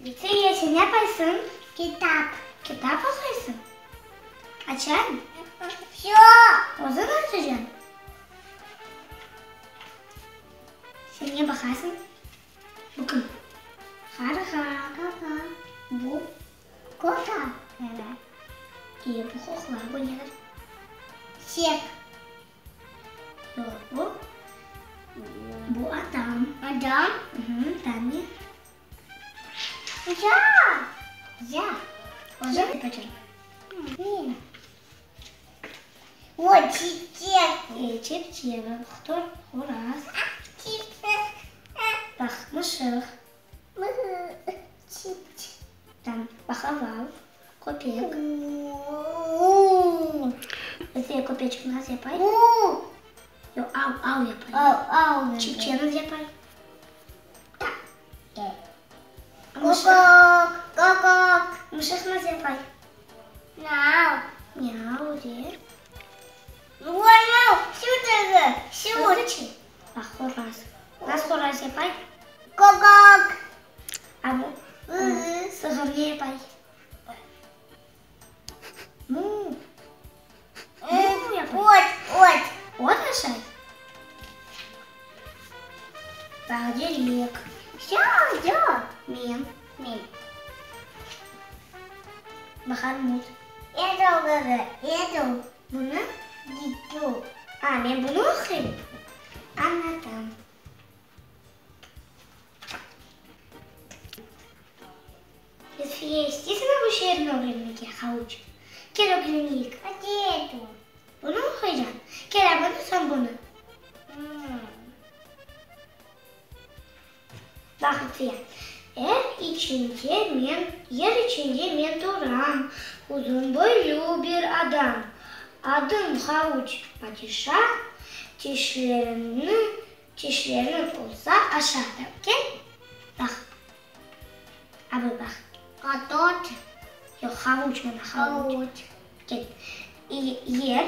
Lütfiye, sen ne yapaysıñ? Kitap. Kitap oquysıñ? Açan? Yoq. Özüñ açacañ? Sen ne baqasıñ? Bu kim? Qarğa. Qarğa. Bu? Qoqla. E, bu qoqla, bu nedir? Çiçek. Yoq, bu? Bu adam. Adam? Daa ne? Ya! Ya! Özüñ yapacağım. Men. O, çiçek. E, çiçek. Dur, horaz. Baq, mışıq. Baq, aval, köpek. Lütfiye, köpeçik nasıl yapay? Yoq, av, av yapay. Av, av. Çipçe nasıl yapay? Mışıq. Mışıq nasıl yapay? Miau. Miau de. Baq, horaz. Nasıl horaz yapay? Kok-kok. A bu sığır ne yapay? Mu. Mu yapay. Ot, ot. Ot aşay? Baq, terek. Ya, ya. Men. Men. Baq, armut. Bunı? A, men bunı oquyım? Añladım. Lütfiye, isteysiñmi bu şiirni ögrenmege, havuç? Kel ögreneyik. Bunı oquycam. Kel, a bunı, soñ bunı. Baq, Lütfiye, er içinde men, yer içinde men turam, uzun boylu bir adam. Adım Havuç padişa, tişlerimni, tişlerim olsa aşağıda. Kel, baq. Abi, baq. Qatot. Yoq, havuç mına, havuç. Kel. Yer.